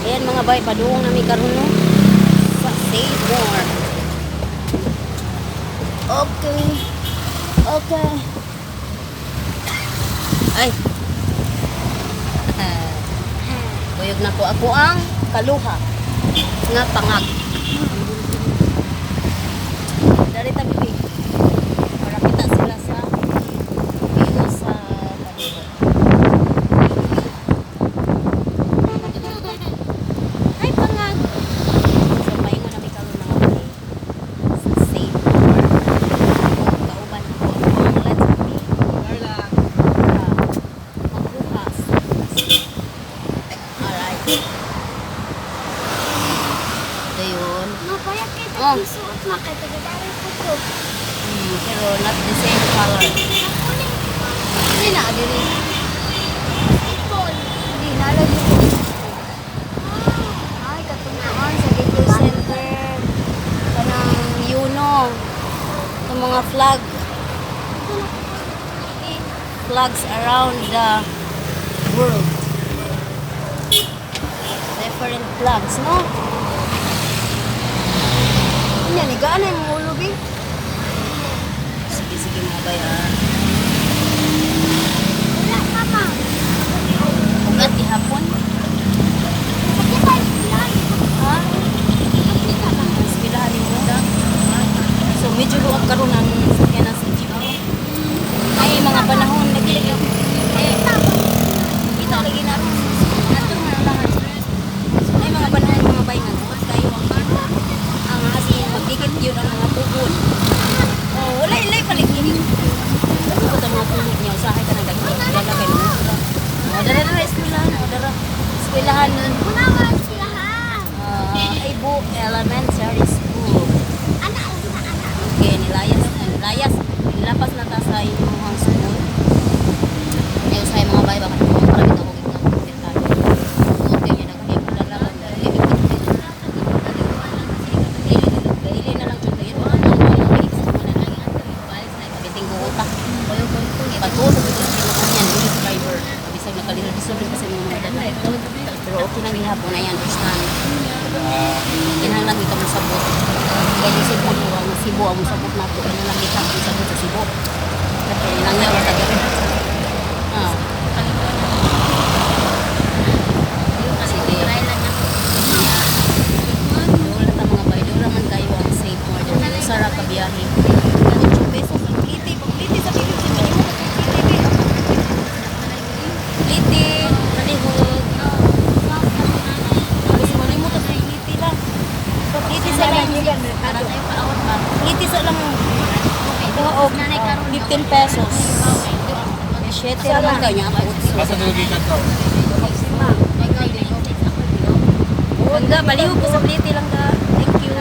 Ayan, mga bay, padung na mi karon, no? Sa Save More. Okay. Okay. Ay. Kuyog na ko ako ang kaluha nga pangag. Dari ta, bibi. Para kita sila sa view sa palibot. Ay, pangag. So, paingon na mi karon, mga bay, sa Save More. Kauban ko ang Let's Be para magbukas. Alright. Ayun. Mapayat kay Oh. tagisuot makita gidari ko to. Pero not the same color. Hindi na, dili. Basketball. Hindi, nalagay ko. Ay, katunaan sa Gateway Center. Kanang Yuno. Itong mga flag. Flags around the world. Different flags, no? Ano yan? Higaan na yung ulo, bi. Sige, sige, mga bay, ah. Wala pa ma. Ugat ihapon. Sakit ay eskwelahan. Ha? Sakit ba? Eskwelahan ni mo. So, medyo luwag karon ang sakyan ng sa jeep. Ay, mga panahon, lagi lagi. Eh, kita lagi na. Ato man ang lahat. Ay, mga panahon, mga bay, nga buot kayo ang as in, magdikit yun ang mga pugon. Oh, wala ilay paligid. Ano ba mga pugon niya? Usahay ka ng dagdag. Dala kayo mo. Oh, dara dara eskwelahan. Oh, dara. Eskwelahan nun. Una nga eskwelahan. Ibo Elementary School. Ana, ana, ana. Okay, nilayas na. Nilayas. Nilapas na ta sa inyong school. Ayaw sa mga bay, baka para bitaw ko gitna. Okay, yun ang kaya lalaban. Dili na lang jud kayo. Biting guota. Patulog ito siya yan, yung driver. Bisag nakalilisod rin kasi mga dala. Pero okay lang gihapon na yan, understand. Kinahanglan kita mo sabot. Kaya yung Cebu, ang Cebu, ang sabot na to. Ano lang kita ang sabot sa Cebu. Kaya lang niya, wala tayo. Ah. Sige. Wala ta, mga bay, wala man kayo ang Save More. Dili sa ra ka biyahe. 8 pesos ang plite, pag plite sa bilog sa manimo ka plite bi. Plite, palihog. Tapos manimo ka sa plite lang. Plite sa lang. Plite sa lang. Duha og 15 pesos. 7 ra man kayo niya ako. Asa nalagay ka to? Langga, palihog ko sa plite lang ka. Thank you.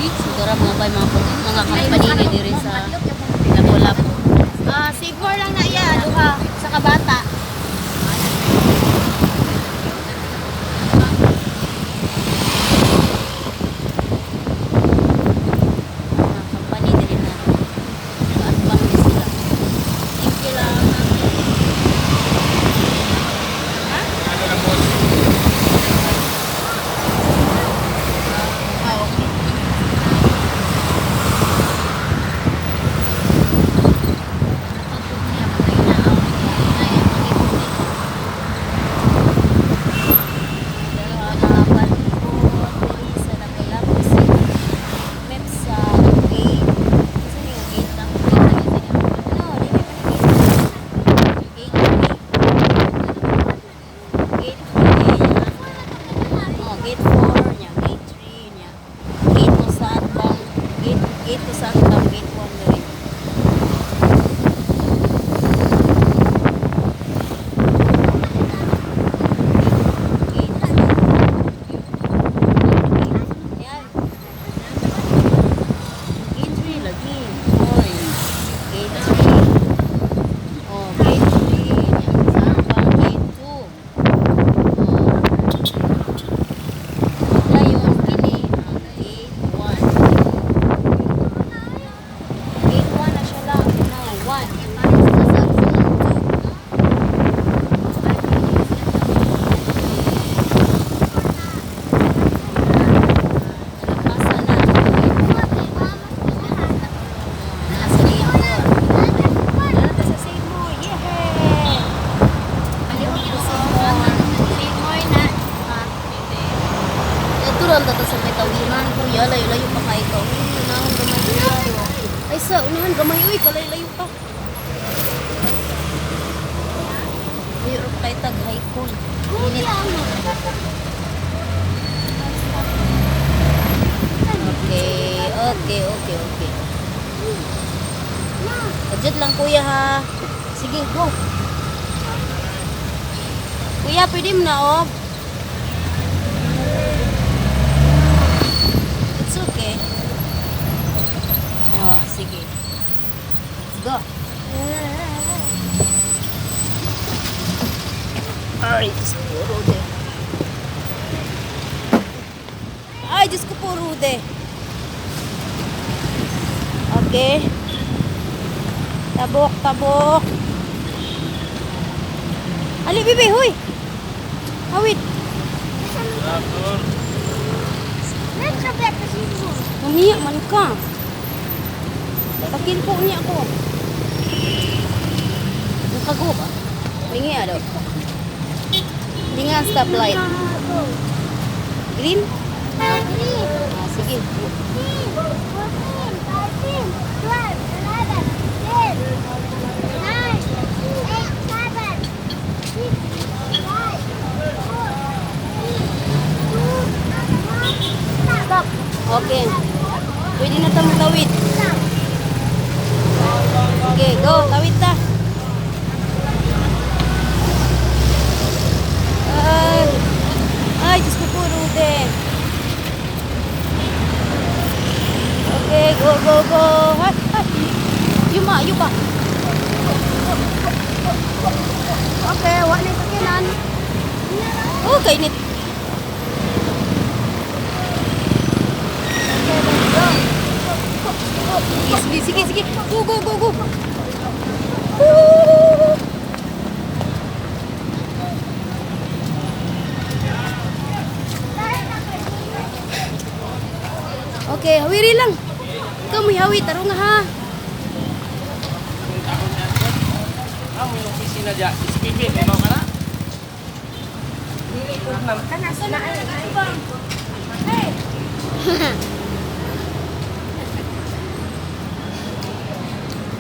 Siguro, mga bay, mga company ni diri sa Lapu-Lapu. Ah, Save More lang na iya, duha sa kabata. Mga company diri na. Kaatbang ni sila. Thank you lang. Ano lang, boss? Ah, okay. Mga palibot diri sa Lapu-Lapu City. Map sa gate. Sa yung gate lang. No, di ba pa gate? Gate 3. Gate 3. Oh, gate 4 niya, gate 3 niya. Gate 2 sa atbang, gate gate 2 sa atbang, gate 1 diri. Gate 2. Yan. Gate 3 lagi. Oy. Gate 3. Oh, gate 3. Yan. Sa atbang, gate 2. Oh. Dayon kini ang gate 1. Uy, ro kay tag high cool. Init. Kuya mo. Okay. Adjust lang, kuya, ha. Sige, go. Kuya, pwede mo na, oh. It's okay. Oh, sige. Let's go. Ay, Diyos ko po, Rude. Ay, Diyos ko po, Rude. Okay. Tabok, tabok. Ali, bibi, huy. Hawit. Mamiya man ka. Pakin po niya ako. Nakago ba? Mingi daw. Hindi nga stoplight. Green? Ah, sige. Stop. Okay. Pwede na tayong tawid. Okay, go. Tawid ta. Ay, ay, Diyos ko po, Rude. Okay, go, go, go. Ay, ay. Yuma, yuma. Okay, wala na yung sakyanan. Oh, kainit. Okay, let's go. Sige, sige, sige. Go, go, go, go. Woo! Okay, hawiri lang. Ikaw mo hawi, tarong nga ha. Ah, may opisina dyan. SPP, may mga na?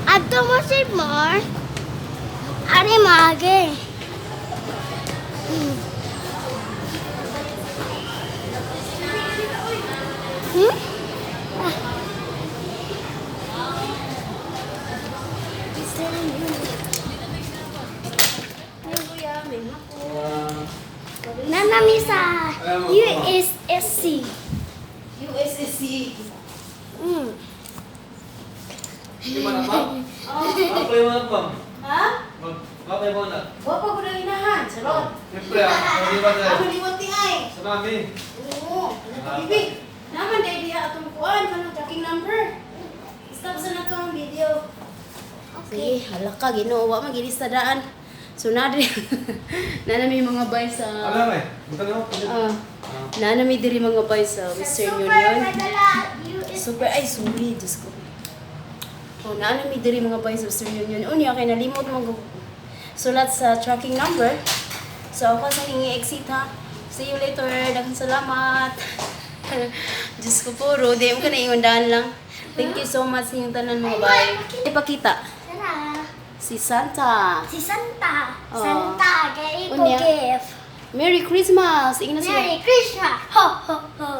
Adto mo si Mar. Ari mage. Ah. Nanami sa USSC. USSC. Yung mga ma'am? Ako yung mga ma'am. Ha? Ma'am, yung mga. Wapa ko na inahan. Charot. Siyempre ah, hindi ba Ako tayo? liwat ni ay. Sa mami. Oo. Ano ka, bibi? Naman dahil diha atong kuan. Kanang tracking number. Stop sa na tong video. Okay. Sige, hala ka, Ginoo, wa man ginis sa daan. So na diri na nami mga bay sa Alam eh, bukan mo. Ah, na nami diri mga bay sa Western Super Union. madala US. Super, ay sorry, Diyos ko. Oh, na nami diri mga bay sa Western Union. Unya kay nalimot mo sulat sa tracking number. So ako sa ningi exit ha. See you later. Daghang salamat. Diyos ko po, Rudy. Mo ka na ingon daan lang. Thank you so much sa inyong tanan, mga bay. Ipakita. Tara. Si Santa. Si Santa. Oo. Santa kay ko Unya. gift. Merry Christmas! Ingna sila. Merry Christmas. Ho ho ho.